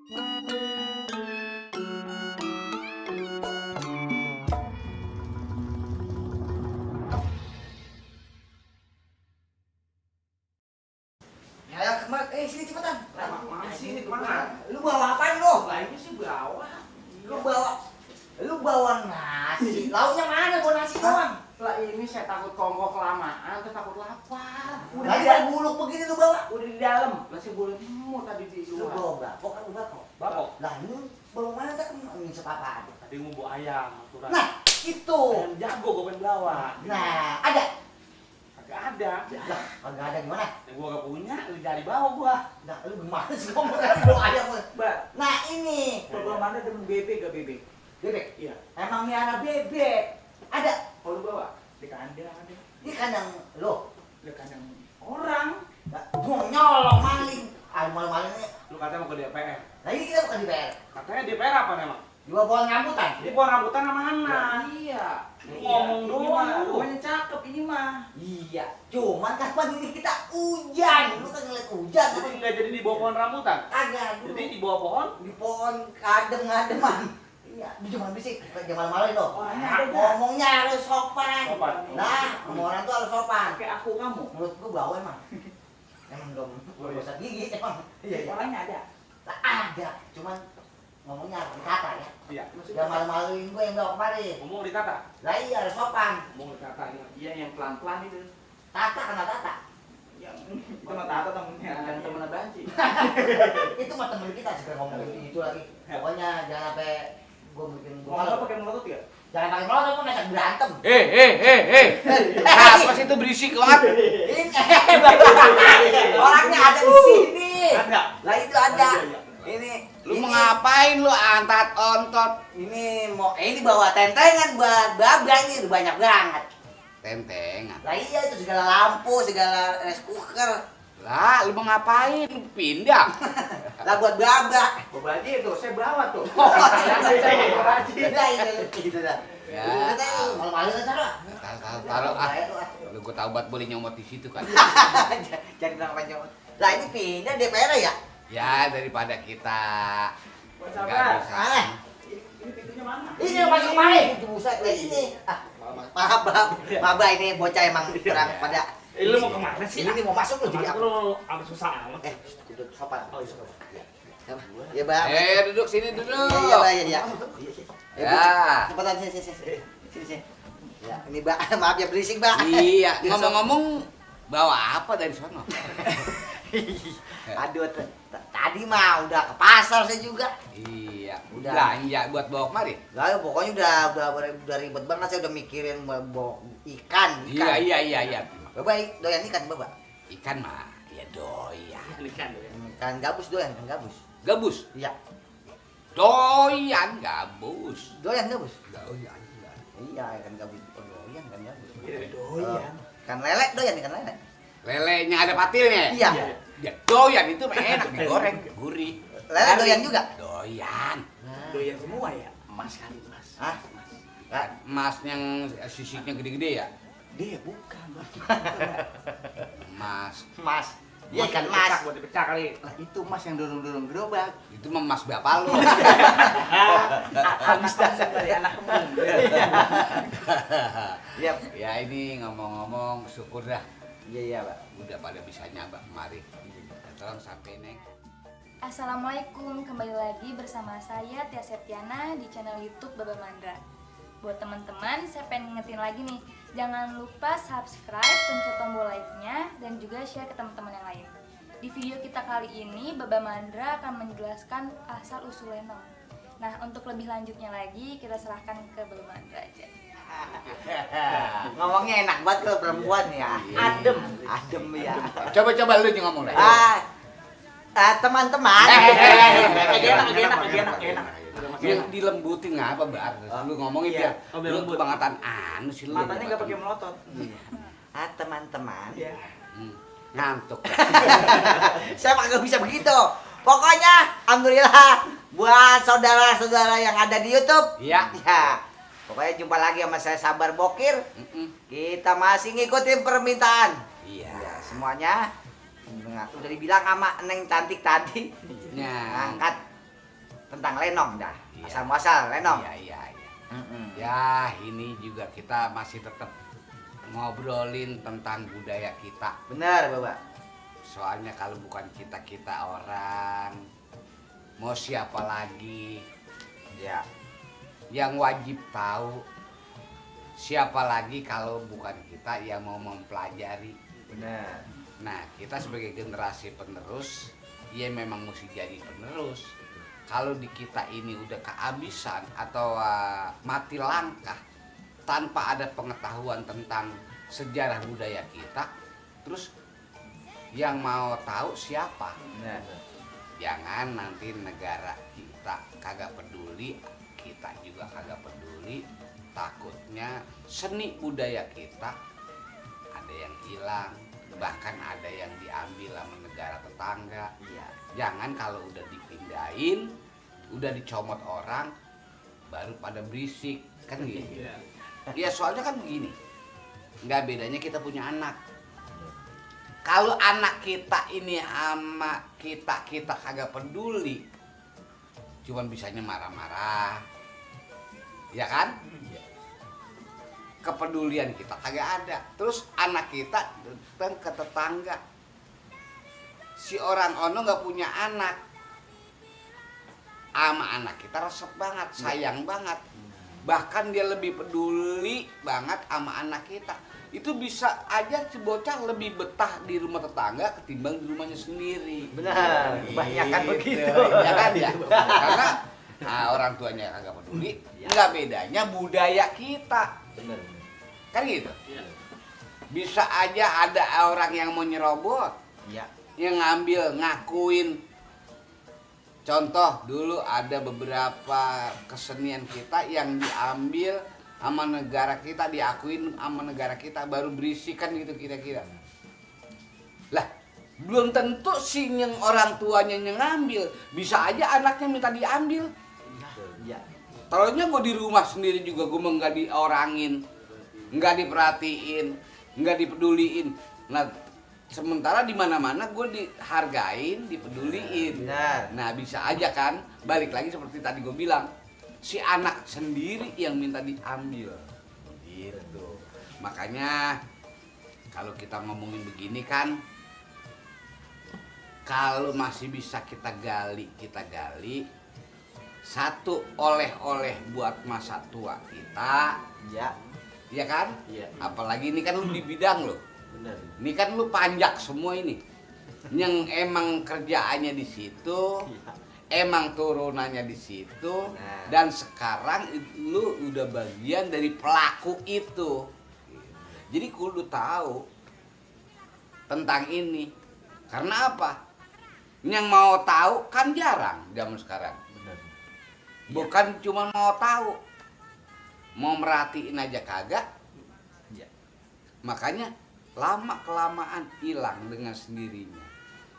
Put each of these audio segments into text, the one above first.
Ya, sini cepetan. Sini kemana? Lu bawa apaan lu? Lah ini sih bawa. Lu bawa nasi. Lauknya mana? Bawa nasi doang. Lah ini saya takut kongko kelamaan, saya takut lapar. Udah ada buluk begini lu bawa. Udah di dalam. Lah saya boleh nemu tadi di Lu luar. bawa bapok kan lu bapok. Bapok. Lah lu bawa mana tak ngisep apaan? Tadi mau bawa ayam, aturan. Nah, itu. Ayam jago gue pengen bawa. Nah, ada. Kagak ada. Lah, kagak ada gimana? Yang gua gak punya, lu dari bawah gua. Nah, lu gimana sih ngomong tadi bawa ayam? Mbak, Nah, ini. bawa mana demen bebek gak bebek? Bebek. Iya. Emang miara bebek. Ada. Kalau lu bawa di kandang ada. Di kandang lo. Di kandang orang. Gua nyolong maling. Ah, maling ini. Lu katanya mau ke DPR. Nah, ini kita bukan di PR. Katanya DPR apa memang? Di bawah pohon rambutan. Ini pohon rambutan sama mana? Iya. Lu ngomong doang lu. Pokoknya cakep ini mah. Iya, cuman kan pagi ini kita hujan. Lu kan ngeliat hujan. Jadi nggak jadi di bawah pohon rambutan. Agak Jadi di bawah pohon. di pohon kadem-kademan. Iya, lu cuma bisik, jangan malu-maluin lo. Orangnya ada nggak? Ngomongnya harus sopan. Sopan. Nah, ngomong orang tuh harus sopan. Kayak aku kamu. Menurut gua bau emang. Emang belum gosok gigi emang. Iya, iya. Orangnya ada. Nah, ada, cuman ngomongnya harus dikata ya. Iya. Jangan malu-maluin gua yang bawa kemarin. Ngomong dikata. Lah iya harus sopan. Ngomong dikata ini. Iya yang pelan-pelan itu. Tata kena tata. Yang itu mah Tata temennya. Yang temennya Banci. Itu mah temen kita sih ngomongin itu lagi. Pokoknya jangan sampai gua bikin Mau apa pakai melotot ya? Jangan pakai melotot gua ngajak berantem. Apa sih itu berisik banget? Ini orangnya ada di sini. Ada. Lah itu ada. Oh, iya, iya. Ini Lu mau ngapain lu antat ontot? ini mau ini bawa tentengan buat babak ini banyak banget. Tentengan. Lah iya itu segala lampu, segala rice cooker. Lah, lu mau ngapain? Lu pindah. Lah buat babak. Babaji itu saya bawa tuh. Saya Babaji. Udah itu dah. Ya. Kita malu-malu kan taruh. Taruh ah. Lu gua tahu buat boleh nyomot di situ kan. Jadi bilang panjang. Lah ini pindah DPR ya? Ya, daripada kita Sabar. nggak bisa. Ah. Ini pintunya mana? Ini yang masuk kemarin. Itu buset lah ini. Ah, maaf, ini bocah emang kurang pada. Lu mau kemana sih? Ini mau masuk lu jadi apa? Lu apa susah amat? Duduk sopan. Oh, iya. Ya, Bang. Duduk sini duduk. Iya, Bang, iya. Ya. Cepetan sini. Sini. Ya, ini Mbak, maaf ya berisik, Mbak. Iya, ngomong-ngomong bawa apa dari sono? Aduh, tadi mah udah ke pasar saya juga. Iya, Udah. belanja buat bawa kemari. Lah, pokoknya udah ribet banget saya udah mikirin bawa ikan. Iya. Bapak doyan ikan, Bapak? Ikan mah ya doyan. Ikan gabus doyan, ikan gabus. Gabus. Iya. Doyan gabus. Doyan gabus? Doyan. Iya, ikan gabus. Oh, doyan ikan gabus. Doyan. Ikan lele doyan, ikan lele. Lelenya ada patilnya. Iya. Ya doyan itu mah enak digoreng, gurih. Lele doyan juga? Doyan. Doyan semua ya? Emas kali Mas. Hah? Lah, Emas yang sisiknya gede-gede ya? Dia bukan, Mas. Emas. Mas. Iya ikan mas. Buat dipecah kali. Lah itu Mas yang dorong-dorong gerobak. Itu mah emas bapak lu. Habis dasar dari anak kembang. Iya. Ya ini ngomong-ngomong syukur dah. Iya, Pak. Udah pada bisa nyabak kemari. Tolong sampai neng. Assalamualaikum, kembali lagi bersama saya Tia Septiana di channel YouTube Baba Mandra. Buat teman-teman, saya pengen ngingetin lagi nih, jangan lupa subscribe, pencet tombol like-nya, dan juga share ke teman-teman yang lain. Di video kita kali ini, Baba Mandra akan menjelaskan asal-usul lenong. Nah, untuk lebih lanjutnya lagi, kita serahkan ke Baba Mandra aja. Ngomongnya enak banget kalau perempuan ya. Adem. Adem ya. Coba-coba lu yang ngomong lah. Teman-teman. Enak. Yang dilembutin ngapa, Bar? Lu ngomongin Iya. biar Oh, biar lu lembut. kebangetan anu sih lu. Matanya nggak pakai melotot. Teman-teman. Iya. Ngantuk. Saya kagak bisa begitu. Pokoknya alhamdulillah buat saudara-saudara yang ada di YouTube. Iya. Ya. Pokoknya jumpa lagi sama saya Sabar Bokir. Kita masih ngikutin permintaan. Iya. Ya, semuanya udah dibilang sama Neng cantik tadi. Ya. Angkat tentang lenong dah. Iya. Asal muasal lenong. Iya. Mm-mm. Ya, ini juga kita masih tetap ngobrolin tentang budaya kita. Benar, Bapak. Soalnya kalau bukan kita orang, mau siapa lagi Ya. yang wajib tahu? Siapa lagi kalau bukan kita yang mau mempelajari? Benar. Nah, kita sebagai generasi penerus, ya memang mesti jadi penerus. Kalau di kita ini udah kehabisan atau mati langkah tanpa ada pengetahuan tentang sejarah budaya kita, terus yang mau tahu siapa? Benar. Jangan nanti negara kita kagak peduli, kita juga kagak peduli. Takutnya seni budaya kita ada yang hilang, bahkan ada yang diambil sama negara tetangga. Iya. Jangan kalau udah dipindahin, udah dicomot orang, baru pada berisik, kan gitu. Ya soalnya kan begini, nggak bedanya kita punya anak. Kalau anak kita ini sama kita kagak peduli, cuman bisanya marah-marah, ya kan? Kepedulian kita kagak ada. Terus anak kita datang ke tetangga, si orang ono nggak punya anak, ama anak kita resep banget, sayang banget, bahkan dia lebih peduli banget sama anak kita. Itu bisa aja si bocah lebih betah di rumah tetangga ketimbang di rumahnya sendiri. Benar. Kebanyakan Gitu, begitu. ya kan ya. Karena orang tuanya kagak peduli, nggak bedanya budaya kita. Benar. Kan gitu. Bisa aja ada orang yang mau nyerobot, Iya. yang ngambil, ngakuin. Contoh dulu ada beberapa kesenian kita yang diambil sama negara kita, diakuin sama negara kita, baru berisikan gitu kira-kira. Lah, belum tentu si yang orang tuanya yang ngambil, bisa aja anaknya minta diambil. Iya. Taruhnya gue di rumah sendiri juga gue nggak diorangin, nggak diperhatiin, nggak dipeduliin. Nah, sementara di mana-mana gue dihargain, dipeduliin. Benar. Nah, bisa aja kan, balik lagi seperti tadi gue bilang, si anak sendiri yang minta diambil. Gitu. Makanya kalau kita ngomongin begini kan, kalau masih bisa kita gali. Satu, oleh-oleh buat masa tua kita, Iya. ya kan? Iya. Apalagi ini kan lu di bidang lo. Benar. Ini kan lu panjak semua ini. Yang emang kerjaannya di situ, emang turunannya di situ, Nah. dan sekarang lu udah bagian dari pelaku itu. Jadi kudu tahu tentang ini. Karena apa? Yang mau tahu kan jarang zaman sekarang. Benar. Bukan cuma mau tahu, mau merhatiin aja kagak. Iya. Makanya lama-kelamaan hilang dengan sendirinya.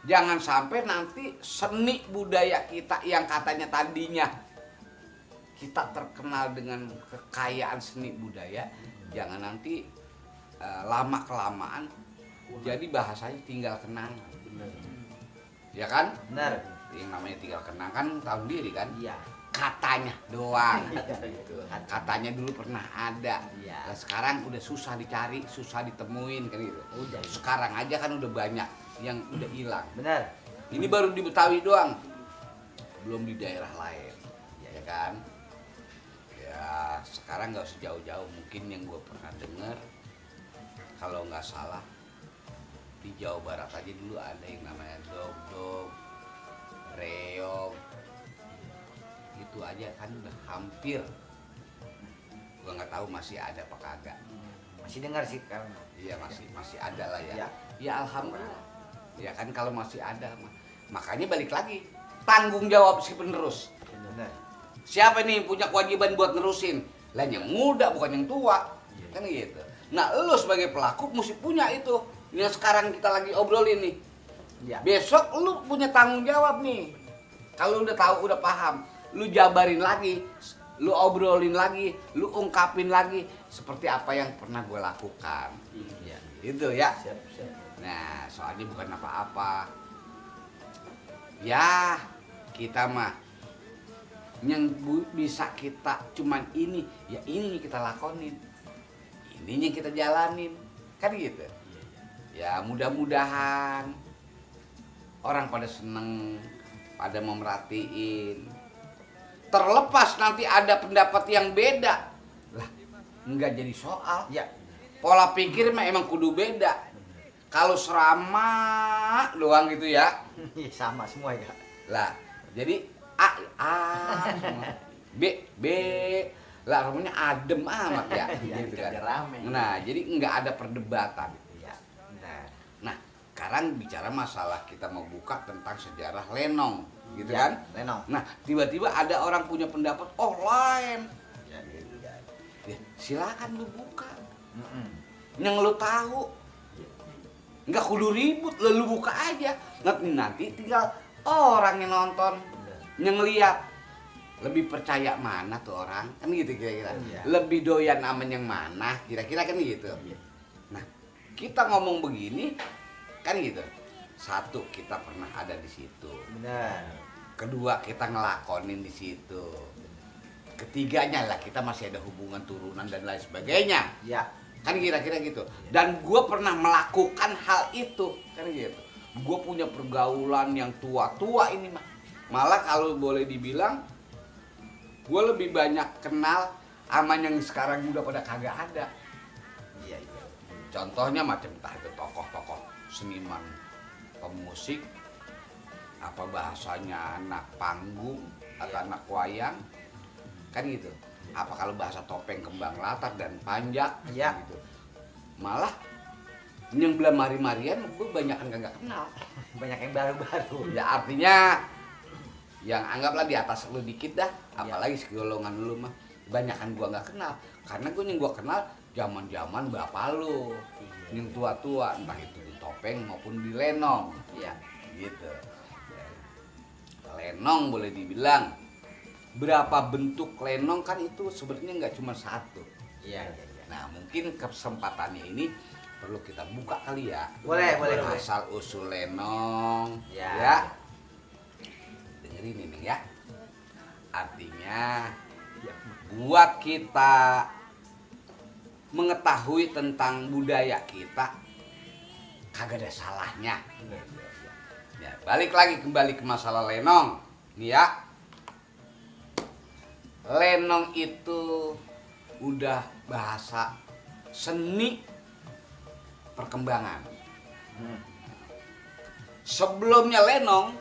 Jangan sampai nanti seni budaya kita yang katanya tadinya kita terkenal dengan kekayaan seni budaya, jangan nanti lama-kelamaan jadi bahasanya tinggal kenangan. Benar. Ya kan? Benar. Yang namanya tinggal kenangan tahu diri kan? Iya. Katanya doang. Gitu. Katanya dulu pernah ada. Iya. Nah, sekarang udah susah dicari, susah ditemuin kan gitu. Udah. Sekarang aja kan udah banyak yang udah hilang. Benar. Ini baru di Betawi doang, belum di daerah lain, ya kan? Ya sekarang nggak usah jauh-jauh. Mungkin yang gue pernah dengar, kalau nggak salah di Jawa Barat aja dulu ada yang namanya dog-dog, reog, itu aja kan udah hampir. Gue nggak tahu masih ada apa kagak. Masih dengar sih kan. Iya masih ada lah ya. Ya. Ya alhamdulillah. Ya kan kalau masih ada, makanya balik lagi tanggung jawab si penerus. Benar. Siapa nih punya kewajiban buat nerusin? Lah yang muda bukan yang tua, kan gitu. Nah lu sebagai pelaku mesti punya itu. Yang sekarang kita lagi obrolin nih. Iya. Besok lu punya tanggung jawab nih. Kalau udah tahu, udah paham, lu jabarin lagi, lu obrolin lagi, lu ungkapin lagi seperti apa yang pernah gue lakukan. Iya. Itu ya. Siap, siap. Nah, soalnya bukan apa-apa. Ya, kita mah yang bisa kita cuman ini, ya ini kita lakonin, ininya kita jalanin, kan gitu. Ya mudah-mudahan orang pada seneng, pada memerhatiin. Terlepas nanti ada pendapat yang beda, lah nggak jadi soal. Ya. Pola pikir mah emang kudu beda. Kalau serama doang gitu ya, Iya, sama semua ya. lah jadi A semua. B lah rumahnya adem amat ya, gitu kan. rame. Nah jadi nggak ada perdebatan. Iya. Benar. Nah sekarang bicara masalah kita mau buka tentang sejarah Lenong, gitu Ya, kan. Lenong. Nah tiba-tiba ada orang punya pendapat lain, Ya, ya. ya, silakan lu buka Mm-mm. yang lu tahu. Nggak kudu ribut, lu buka aja. Nanti tinggal orang yang nonton, yang ngeliat, lebih percaya mana tuh orang, kan gitu kira-kira. Iya. Lebih doyan aman yang mana, kira-kira kan gitu. Iya. Nah, kita ngomong begini, kan gitu. Satu, kita pernah ada di situ. Benar. Kedua, kita ngelakonin di situ. Ketiganya lah, kita masih ada hubungan turunan dan lain sebagainya. Ya. Kan kira-kira gitu. Dan gue pernah melakukan hal itu, kan gitu. Gue punya pergaulan yang tua-tua ini mah. Malah kalau boleh dibilang, gue lebih banyak kenal sama yang sekarang udah pada kagak ada. Iya, iya. Contohnya macam entah itu tokoh-tokoh seniman, pemusik, apa bahasanya anak panggung atau anak wayang, kan gitu. Apa kalau bahasa topeng kembang latar dan panjak, Iya. gitu. Malah yang belah mari-marian gue banyak kan kagak kenal. Banyak yang baru-baru. Ya artinya yang anggaplah di atas lu dikit dah, apalagi segolongan lu mah banyakan gua nggak kenal. Karena gue yang gua kenal zaman-zaman bapak lu, yang tua-tua, entah itu di topeng maupun di lenong, Iya. gitu. Lenong boleh dibilang berapa bentuk lenong kan itu sebenarnya nggak cuma satu. Iya, iya, iya. Nah mungkin kesempatannya ini perlu kita buka kali ya. Boleh, boleh, boleh. Asal usul lenong, Ya. ya. Dengerin ini ya. Artinya buat kita mengetahui tentang budaya kita kagak ada salahnya. Ya, balik lagi kembali ke masalah lenong. Nih ya. Lenong itu udah bahasa seni perkembangan. Sebelumnya lenong,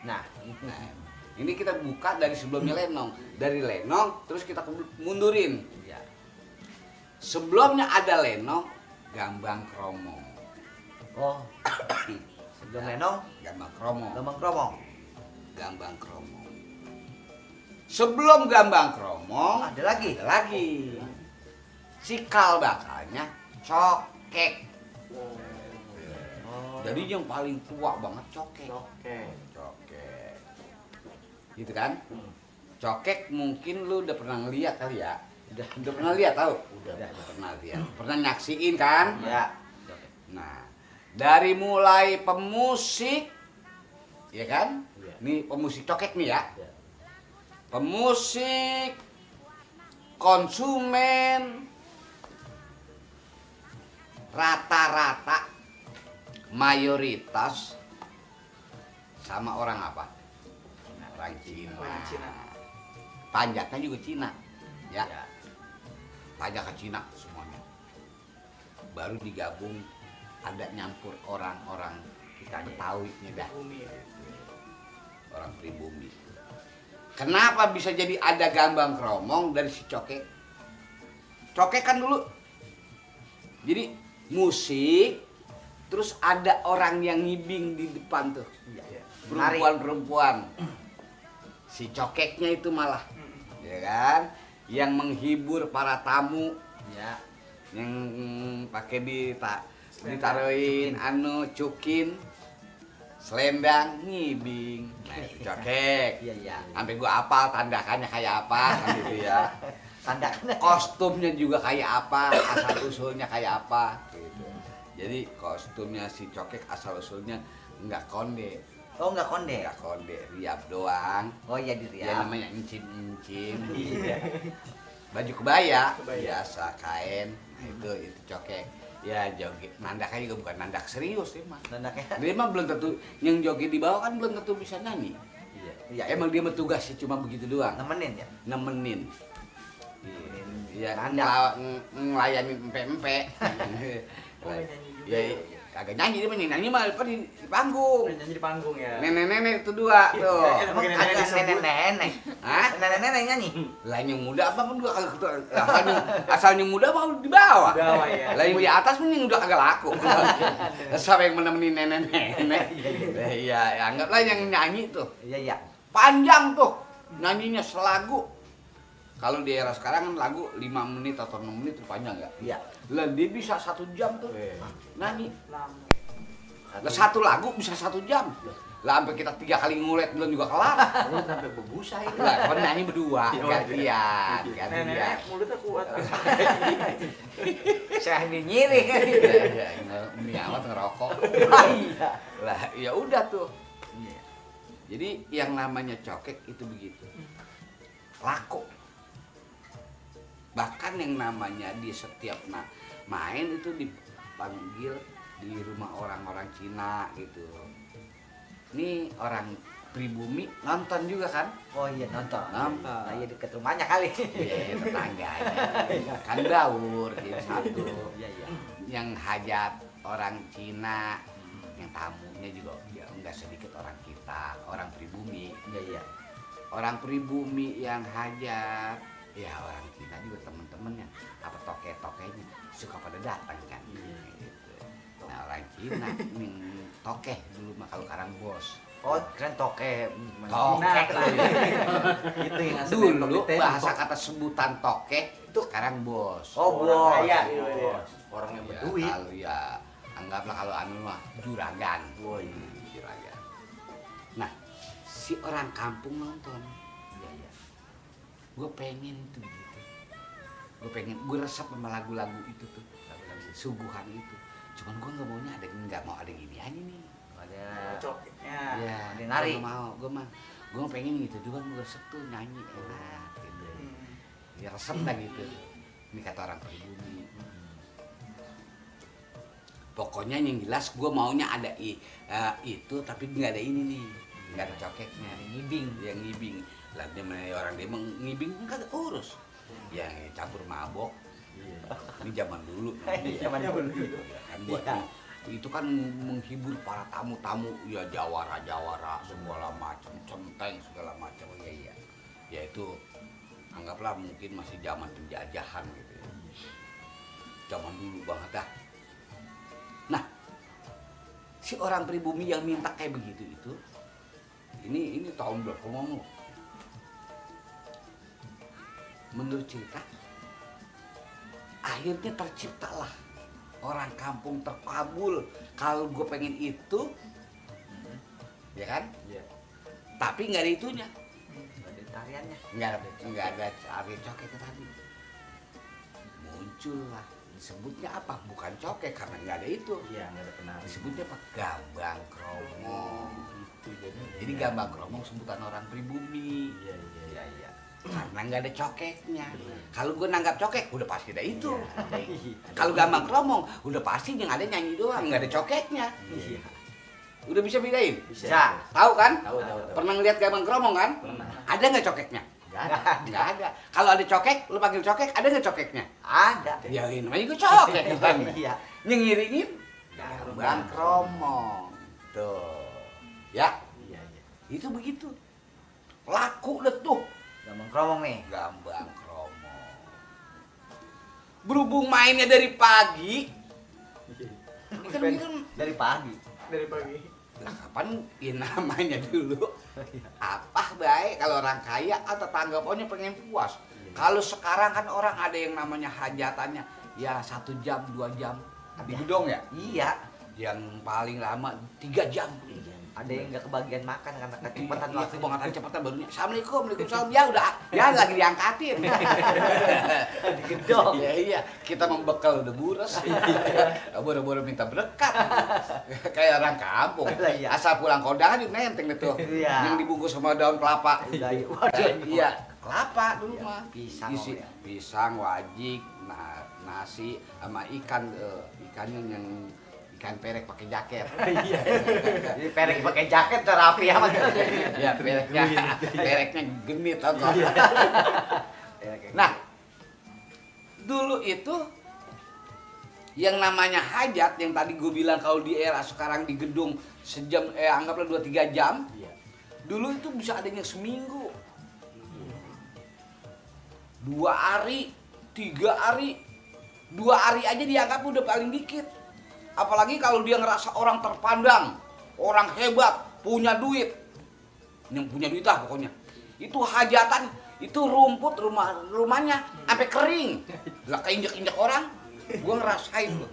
Nah, nah, ini kita buka dari sebelumnya lenong. Dari lenong terus kita mundurin. iya. Sebelumnya ada lenong, gambang kromong. Oh. Sebelum Lenong, Gambang kromong. Gambang Kromong. Gambang kromong. Sebelum gambang kromong Ada lagi. ada lagi. Cikal bakalnya cokek. Oh. Jadi yang paling tua banget cokek. Oke. Cokek. Gitu kan? Cokek mungkin lu udah pernah ngeliat kali ya. Udah pernah lihat tahu? Udah. Pernah lihat. Pernah nyaksiin kan? Ya. Nah, dari mulai pemusik, ya kan? Iya. Nih pemusik cokek nih ya. Iya. Pemusik, konsumen, rata-rata, mayoritas sama orang apa? Orang Cina. Orang Cina. Panjatnya juga Cina, ya. Ya. Pajak ke Cina semuanya. Baru digabung ada nyampur orang-orang kita Betawinya dah, Bumi. orang pribumi. Kenapa bisa jadi ada gambang kromong dari si cokek? Cokek kan dulu jadi musik, terus ada orang yang ngibing di depan tuh, Iya. perempuan-perempuan. Si cokeknya itu malah, ya kan, yang menghibur para tamu, Ya. yang pakai ditaruhin cukin, selendang, ngibing. Nah, itu cokek. Iya, iya. Sampai gua apal tandakannya kayak apa kan gitu ya. Tanda. Kostumnya juga kayak apa, asal usulnya kayak apa gitu. Jadi kostumnya si cokek asal usulnya nggak konde, Oh enggak konde. Enggak konde, riap doang. Oh iya di Ya Riau. namanya encim-encim. Iya. Baju kebaya, Kebaya. biasa kain. Nah, itu cokek. Ya joget, nandaknya juga bukan nandak serius dia mah. Nandaknya. Dia mah belum tentu yang joget di bawah kan belum tentu bisa nyanyi. Iya. Emang dia mah tugasnya cuma begitu doang, nemenin ya. nemenin. Iya, Nandak. ngelayanin empe-empe. Ya, kagak nyanyi dia mah nyanyi mah apa di panggung. Nyanyi di panggung ya. Nenek-nenek itu dua tuh. Emang Pakai kagak disebut. nenek-nenek. Hah? Nenek-nenek nyanyi. Lain yang muda apa kan dua kagak asalnya muda mau di bawah. Bawah ya. Lain di atas pun yang udah kagak laku. Siapa yang menemani nenek-nenek? Iya, ya, anggaplah yang nyanyi tuh. Iya iya. Panjang tuh nyanyinya selagu. Kalau di era sekarang kan lagu 5 menit atau 6 menit itu panjang ya? Iya. Lah dia bisa 1 jam tuh Weh. nyanyi. Lah satu lagu bisa 1 jam. Lah sampai kita 3 kali ngulet belum juga kelar. Mulut sampai berbusa itu. Lah kan nyanyi berdua, Iya, gantian, gantian. Nenek mulutnya kuat. Saya nyiri kan. Iya, ini amat ngerokok. Iya. Lah ya udah tuh. Iya. Jadi yang namanya cokek itu begitu. Laku. Bahkan yang namanya di setiap main itu dipanggil di rumah orang-orang Cina gitu. Ini orang pribumi nonton juga kan? Oh iya nonton. Nonton. Nah, iya deket rumahnya kali. Iya, tetangganya. Kan Daur jadi satu. Iya iya. Yang hajat orang Cina, yang tamunya juga ya enggak sedikit orang kita, orang pribumi. Iya iya. Orang pribumi yang hajat, ya orang Cina juga temen-temennya, apa toke-tokenya suka pada datang kan. Gitu. Nah orang Cina yang tokeh dulu mah kalau sekarang bos. Oh keren toke. Tokek Nah, Itu yang ngasih Dulu nembak di tembok. bahasa kata sebutan tokeh itu sekarang bos. Oh Orang bos. kaya gitu dia. Orang yang Ya, berduit. kalau ya anggaplah kalau anu mah juragan. Oh, iya. Juragan. Nah, si orang kampung nonton. Iya iya. Gue pengen tuh gitu. Gue resep sama lagu-lagu itu tuh, lagu-lagu suguhan itu. Cuman gue nggak mau ada gini aja nih. Ada. Cokeknya. Ya, ada nari. gue mah pengen gitu doang, gue resep tuh nyanyi enak gitu. Ya resep lah gitu. Ini kata orang pribumi. Pokoknya yang jelas gue maunya ada itu tapi nggak ada ini nih, nggak ada cokeknya. Ngibing. Yang ngibing. Lah dia orang dia ngibing kan kagak urus. Yang campur mabok. Ini zaman dulu. Zaman dulu. Kan buat Iya. itu kan menghibur para tamu-tamu ya jawara-jawara segala macam, centeng segala macam. Ya iya. Ya itu anggaplah mungkin masih zaman penjajahan gitu ya. Zaman dulu banget dah. Nah, si orang pribumi yang minta kayak begitu itu ini tahun berapa ngomong? Menurut cerita akhirnya terciptalah orang kampung terkabul kalau gue pengen itu, ya kan? Iya. Tapi nggak ada itunya, Nggak ada tariannya. nggak ada tari cokek tadi. Muncullah disebutnya apa? Bukan cokek karena nggak ada itu. Iya, enggak ada penari. Disebutnya apa? Gambang kromong. Itu Jadi gambang kromong sebutan orang pribumi. Iya, iya, Iya iya. Karena nggak ada cokeknya. Kalau gue nanggap cokek, udah pasti ada itu. Iya. Kalau gambang kromong, udah pasti yang ada nyanyi doang, nggak ada cokeknya. Iya. Udah bisa bedain? Bisa. Tahu kan? Tahu, tahu, tahu. Pernah ngeliat gambang kromong kan? Pernah. Ada nggak cokeknya? Enggak ada. Nggak ada. Kalau ada cokek, lu panggil cokek, ada nggak cokeknya? Ada. Ya ini namanya gue cokek kan. Iya. Ngiringin gambang kromong. Tuh. Ya, Iya, iya. itu begitu. Laku deh tuh. Gambang kromong nih. Gambang kromong. Berhubung mainnya dari pagi, ini kan Dari pagi. Dari pagi. lah kapan ya namanya dulu apa baik kalau orang kaya atau tetangga pokoknya pengen puas. Kalau sekarang kan orang ada yang namanya hajatannya ya 1 jam 2 jam di gedung ya, Iya. yang paling lama 3 jam. Ada yang nggak kebagian makan karena kecepatan Iya, waktu. kebangetan cepetan barunya. Assalamualaikum, waalaikumsalam. Ya udah, ya lagi diangkatin. Digedok. Iya, kita membekal udah buras. Buru-buru minta berkat. Kayak orang kampung. Iya. Asal pulang kondangan nenteng itu. Iya. Yang dibungkus sama daun kelapa. Waduh. Iya, kelapa dulu Iya, mah. pisang, Isi ya. pisang, wajik, nasi sama ikan ikannya yang ikan perek pakai jaket. Iya. Jadi perek pakai jaket terapi amat. Ya, pereknya genit tau nggak? Iya. Nah, dulu itu yang namanya hajat yang tadi gue bilang kalau di era sekarang di gedung sejam anggaplah 2-3 jam. Iya. Dulu itu bisa adanya seminggu. 2 hari, 3 hari. 2 hari aja dianggap udah paling dikit. Apalagi kalau dia ngerasa orang terpandang, orang hebat, punya duit. Yang punya duit lah pokoknya. Itu hajatan, itu rumput rumahnya sampai kering. Lah keinjak-injak orang, gua ngerasain loh.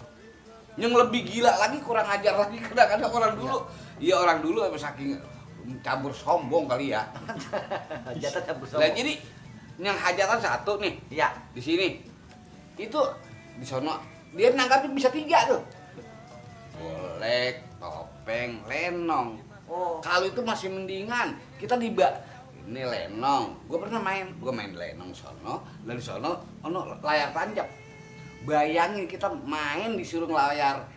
Yang lebih gila lagi, kurang ajar lagi kadang-kadang orang dulu. Iya orang dulu saking cabur sombong kali ya. Hajatan campur Nah sombong. jadi yang hajatan satu nih Iya. di sini, itu di sono dia nanggapin bisa 3 tuh. Golek, topeng, lenong. Oh. Kalau itu masih mendingan. Kita ini lenong. Gue main lenong sono. Dari sono, layar tancap. Bayangin kita main disuruh layar,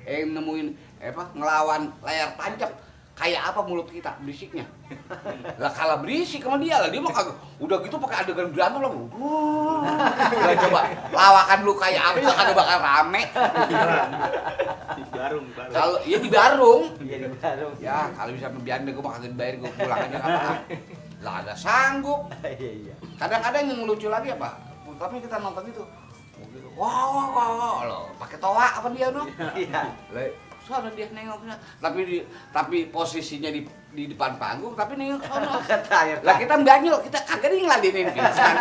ngelawan layar tancap. Kayak apa mulut kita berisiknya? Lah kalah berisik sama dia lah, dia mah kagak. Udah gitu pakai adegan berantem lah. Lah coba lawakan lu kayak apa juga kagak bakal rame. Di Barung. Kalau iya di Barung. Iya di Barung. Ya, kalau bisa membiarkan gue bakal dibayar gue pulang aja apa. Lah ada sanggup. Iya. Kadang-kadang yang lucu lagi apa? Tapi kita nonton itu. Wah, loh, pakai toa apa dia no? Iya. Lah, soalnya dia nengoknya. Tapi posisinya di depan panggung, tapi nengok sono. Kata air. Lah kita mbanyol, kita kagak ngeladenin pisan.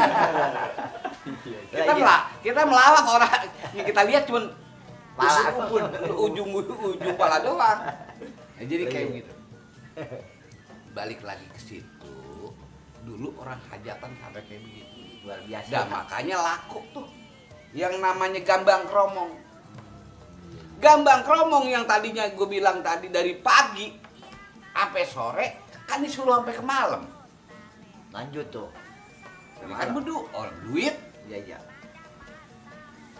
Kita melawak orang yang kita lihat cuman Pala. ujung pala doang. Nah, jadi kayak gitu. Balik lagi ke situ. Dulu orang hajatan sampai kayak begitu. Luar biasa. Nah, makanya laku tuh. Yang namanya gambang kromong. Gambang kromong yang tadinya gue bilang tadi dari pagi sampai sore kan disuruh sampai ke malam. Lanjut tuh. Jadi kan orang duit. Iya.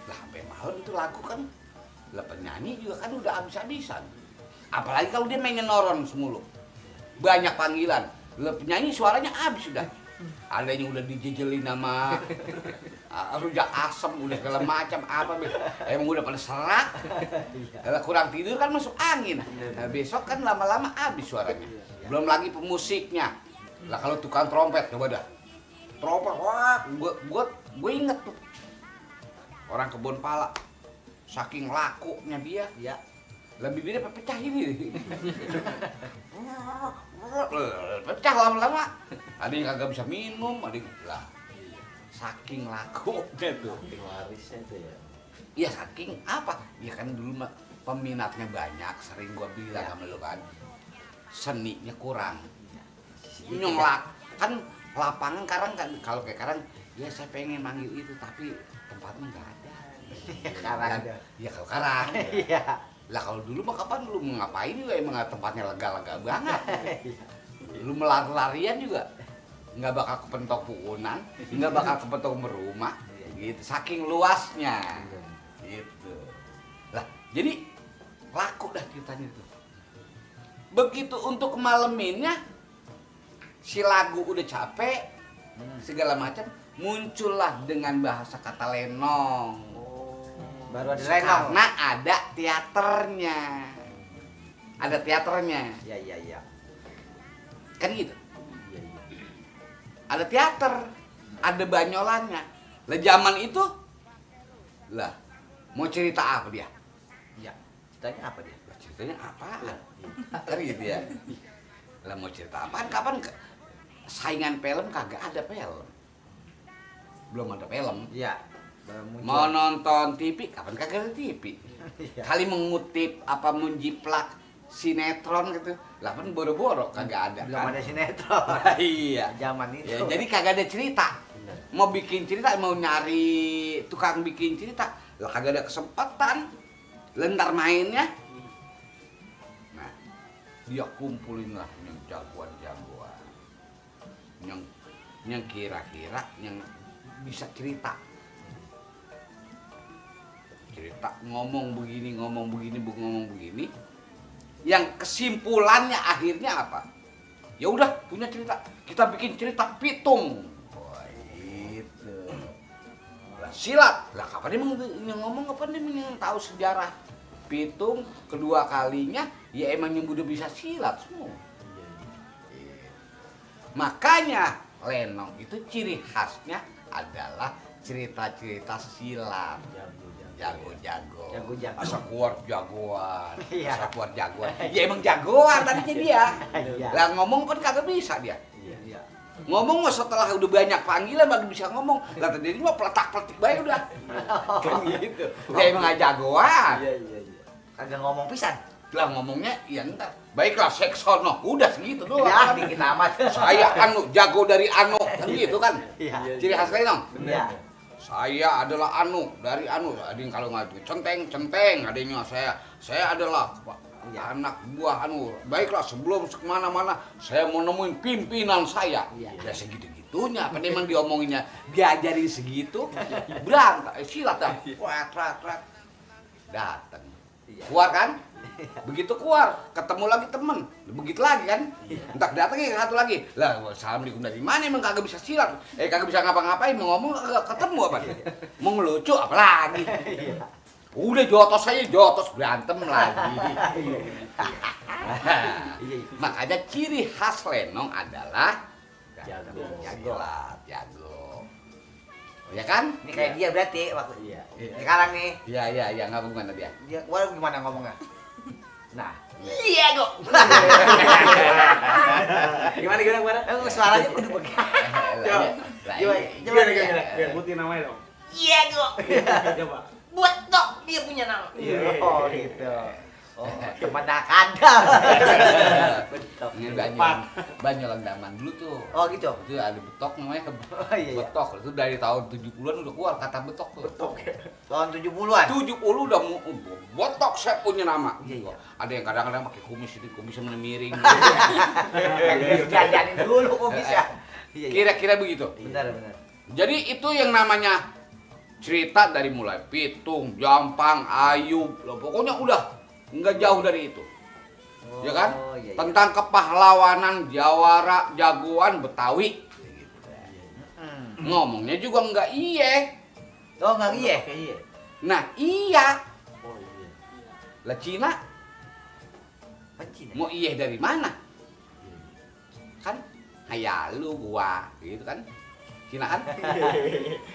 Lah sampai malam itu laku kan. Lah penyanyi juga kan udah habis-habisan. Apalagi kalau dia mainin noron semulu. Banyak panggilan. Lah penyanyi suaranya habis sudah. Ada yang udah dijejelin sama rujak asem, udah segala macam apa emang udah pada serak. Kalau kurang tidur kan masuk angin. Nah, besok kan lama-lama habis suaranya. Belum lagi pemusiknya. Lah kalau tukang trompet coba dah. Trompet, wah, gue inget tuh. Orang Kebon Pala. Saking lakunya dia. Iya. Lah bibirnya pecah ini. Pecah lama-lama. Ada yang kagak bisa minum, ada yang lah. Saking lakunya tuh. Warisnya itu ya. Iya saking apa? Ya kan dulu mah peminatnya banyak, sering gua bilang sama lu kan. Seninya kurang. Nyolak kan lapangan karang kan kalau kayak karang ya saya pengen manggil itu tapi tempatnya nggak ada. Karang. Ya kalau karang. Iya. Lah kalau dulu mah kapan lu mau ngapain juga emang tempatnya lega-lega banget. Lu melari-larian juga nggak bakal kepentok puunan, nggak bakal kepentok merumah, gitu. Saking luasnya, gitu. Lah jadi laku dah ceritanya itu. Begitu untuk maleminnya, si lagu udah capek, segala macam, muncullah dengan bahasa kata lenong. Baru ada lenong. Karena ada teaternya. Ada teaternya. Iya. Kan gitu. Ada teater, ada banyolannya. Lah zaman itu lah mau cerita apa dia? Iya. Ceritanya apa dia? Ceritanya apaan? Kan gitu ya. Lah mau cerita apaan? Kapan saingan film kagak ada film. Belum ada film. Iya. Baru muncul. Mau nonton TV, kapan kagak ada TV? Iya. Kali mengutip apa menjiplak sinetron gitu. Lah kan boro-boro kagak ada Belum kan. ada sinetron. Iya. Zaman itu. Ya, jadi kagak ada cerita. Mau bikin cerita, mau nyari tukang bikin cerita, lah kagak ada kesempatan. Lentar mainnya. Nah, dia kumpulin lah yang jagoan-jagoan. Yang kira-kira yang bisa cerita. Cerita ngomong begini, ngomong begini. Yang kesimpulannya akhirnya apa? Ya udah punya cerita. Kita bikin cerita pitung. Wah, itu. Lah silat. Lah kapan dia ngomong kapan dia tahu sejarah pitung kedua kalinya ya emang yang udah bisa silat semua. Makanya lenong itu ciri khasnya adalah cerita-cerita silat. Jago-jago. Asa kuat jagoan. Iya. Asa kuat jagoan. Ya emang jagoan tadinya dia. Iya. Lah ngomong kan kagak bisa dia. Iya. Ngomong setelah udah banyak panggilan baru bisa ngomong. Lah tadi mah peletak-peletik bae udah. Kan gitu. Ya emang gak jagoan. Iya. Kagak ngomong pisan. Lah ngomongnya ya entar. Baiklah seksono. Udah segitu doang. Ya, kan. dikit amat. Saya jago dari kan gitu kan. Iya. Ciri khas lenong. Iya. Saya adalah dari ada yang kalau nggak centeng, adanya saya adalah Iya. anak buah baiklah sebelum kemana-mana saya mau nemuin pimpinan saya. Iya. Ya segitu-gitunya, apa emang diomonginnya diajarin segitu, berantak, silat dah, rat, datang, Iya. keluar kan? Begitu keluar, ketemu lagi temen, begitu lagi kan? Entar datang ya satu lagi. Lah, assalamualaikum dari mana emang kagak bisa silat? Kagak bisa ngapa-ngapain, mau ngomong kagak ketemu apa? Mau ngelucu apa lagi? Udah jotos berantem lagi. Makanya ciri khas lenong adalah jago. Ya kan? Ini kayak dia berarti waktu. Iya. Sekarang nih. Iya, ngapa gimana dia? Dia waduh gimana ngomongnya? Nah, Iya kok. Gimana? suaranya kudu begitu. Gimana? Biar putih namanya dong. Iya kok. Coba. Buat tok dia punya nama. Oh, gitu. Oh, teman kadal. Betok. Ini banyak langgaman dulu tuh. Oh, gitu. Itu ada betok namanya. Oh, iya. Betok itu dari tahun 70-an udah keluar kata betok tuh. Betok ya. Tahun 70-an. 70 udah botok saya punya nama. Iya. Ada yang kadang-kadang pakai kumisnya miring. Dandanin dulu kok bisa. Iya. Kira-kira begitu. Benar. Jadi itu yang namanya cerita dari mulai pitung, jampang, ayub, loh, pokoknya udah nggak jauh dari itu. Oh, Ya kan? Iya. Tentang kepahlawanan Jawara, jagoan Betawi. Ngomongnya juga nggak iye. Oh, enggak iya. Nah iya. Oh iya. Lah Cina Pencin. mau iye dari mana? Kan hayalu gua gitu kan. Cina kan?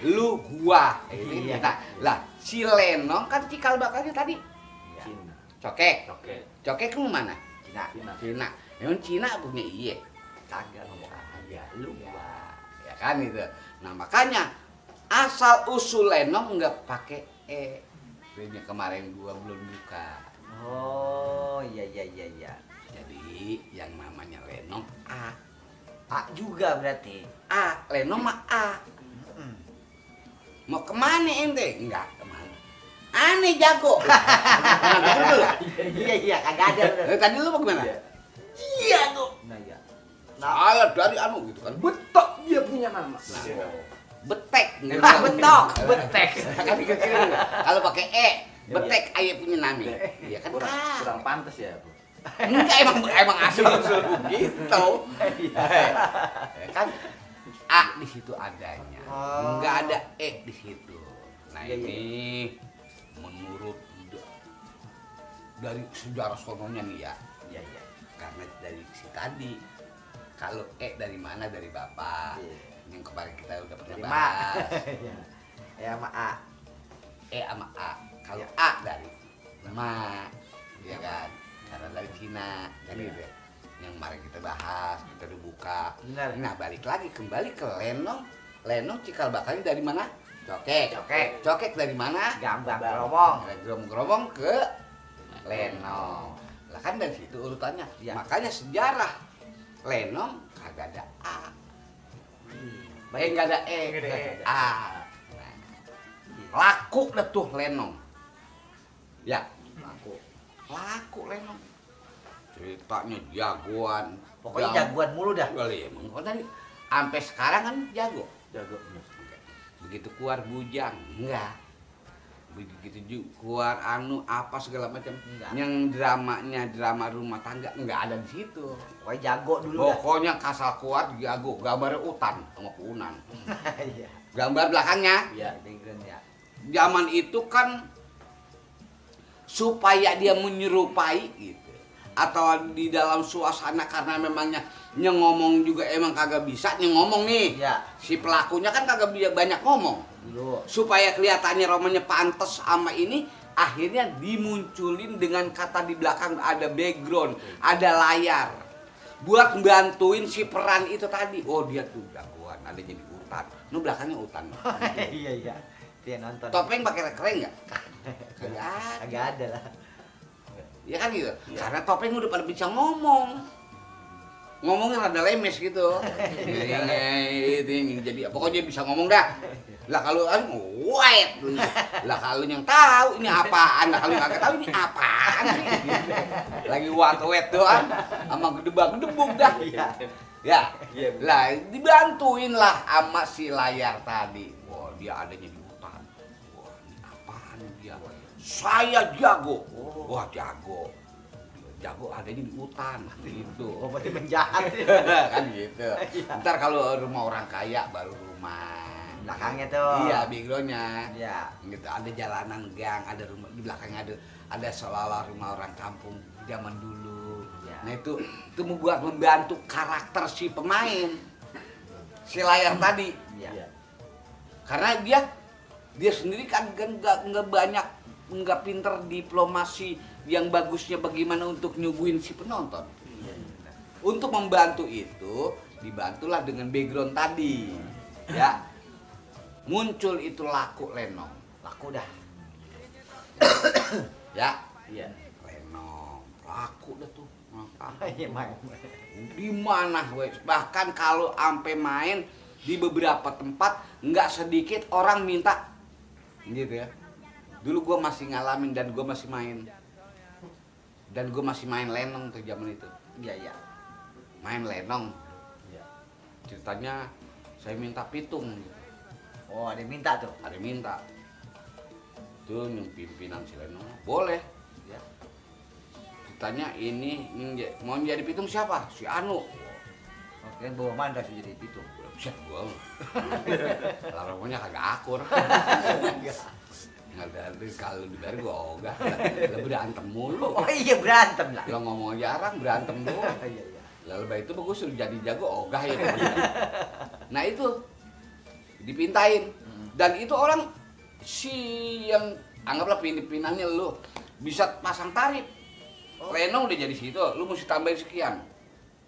Lu gua. Iya. Nah, lah si Lenong kan cikal bakalnya tadi. Cina. Cokek. Oke. Cokek ke mana? Cina. Cina. Emang Cina punya iye. Kagak ngomong aja lu. Ya kan itu. Nah makanya asal usul Lenong nggak pakai e. Ini kemarin gua belum buka. Oh, iya. Jadi yang namanya Lenong A. A juga berarti. A, Lenong mah A. Mau kemana ente? Enggak kemana. Aneh jago. Iya, kagak ada bener. Tadi lu mau kemana? Iya kok. Nah, iya. Saya dari gitu kan. Betok dia punya nama. Betek. Betek. Kan dikecilin. Kalau pakai E, betek ayah punya nama. Iya kan? Kurang pantas ya, Bu. Enggak emang asal usul gitu. Kan A di situ adanya. Oh. Enggak ada E di situ. Nah Iya, iya. ini menurut dari sejarah sononya nih ya. Iya. Karena dari si tadi kalau E dari mana dari bapak. Iya. Yang kemarin kita udah pernah Dari Ma. bahas. Ya sama A. E sama A. Kalau Iya. A dari Ma, ya kan? Karena dari Cina, kan Iya. gitu ya. Yang kemarin kita bahas, kita udah buka. Benar. Nah balik lagi kembali ke Lenong. Lenong cikal bakalnya dari mana? Cokek. Cokek dari mana? Gambang ngomong. Dari geromong-geromong ke Lenong. Lah kan dari situ urutannya. Ya. Makanya sejarah Lenong kagak ada A. Nggak ada E. Nggak ada E. A. Nah, laku dah tuh Lenong. Ya, laku Lenong. Ceritanya jagoan. Pokoknya jagoan mulu dah. Kali emang. Kok tadi sampai sekarang kan jago. Jago. Begitu keluar bujang, enggak. Begitu juga keluar apa segala macam. Enggak. Yang drama rumah tangga enggak ada di situ. Pokoknya jago dulu dah. Pokoknya kasal keluar jago, gambarnya utan sama puunan. Iya. Gambar belakangnya, Iya, background ya. zaman itu kan supaya dia menyerupai gitu. Atau di dalam suasana karena memangnya ngomong juga emang kagak bisa ngomong nih. Iya. Si pelakunya kan kagak banyak ngomong. Dulu. Supaya kelihatannya romanya pantas sama ini, akhirnya dimunculin dengan kata di belakang ada background, ada layar. Buat bantuin si peran itu tadi. Oh dia tuh jagoan, ada jadi utan. Nu belakangnya utan. Iya iya. Dia nonton. Topeng pakai keren nggak? Kagak ada. Agak ada lah. Ya kan gitu. Karena topeng udah pada bisa ngomong. Ngomongnya rada lemes gitu. Jadi pokoknya bisa ngomong dah. Lah kalau white. Lah kalau yang tahu ini apaan, lah kalau yang kagak tahu ini apaan sih. Lagi wet doang sama gedebak-gedebuk dah. Ya. Lah dibantuin lah sama si layar tadi. Wah, dia adanya di hutan. Wah, ini apaan dia? Saya jago. Wah, jago. Jago adanya di hutan gitu. Oh, berarti menjahat. Kan gitu. Ntar kalau rumah orang kaya baru rumah Belakangnya tuh. Iya, backgroundnya. Iya. Gitu, ada jalanan gang, ada rumah di belakangnya ada seolah-olah rumah orang kampung zaman dulu. Iya. Nah itu membuat membantu karakter si pemain, si layar tadi. Iya. Karena dia sendiri kan nggak pinter diplomasi yang bagusnya bagaimana untuk nyuguhin si penonton. Untuk membantu itu dibantulah dengan background tadi, ya. Muncul itu laku Lenong. Laku dah. Ya. Iya. Lenong. Laku dah tuh. Iya, main. Di mana bahkan kalau ampe main di beberapa tempat nggak sedikit orang minta gitu ya. Dulu gue masih ngalamin dan gue masih main. Dan gue masih main Lenong tuh zaman itu. Iya, iya. Main Lenong. Iya. Ceritanya saya minta pitung gitu. Oh, ada yang minta tuh. Ada yang minta. Tuh yang pimpinan si Lenong. Boleh. Ya. Ditanya ini mau menjadi pitung siapa? Si Anu. Oke, bawa Mandra sih jadi itu. Buset gua. Lah rumahnya kagak akur. Nggak ada kalau dibayar gua ogah. Lah berantem mulu. Oh iya, berantem lah. Lo ngomong jarang berantem doang. Iya, iya. Lalu itu bagus sudah jadi jago ogah ya. Nah itu dipintain dan itu orang si yang anggaplah pindahannya lu bisa pasang tarif. Lenong udah jadi situ, lu mesti tambahin sekian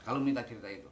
kalau minta cerita itu.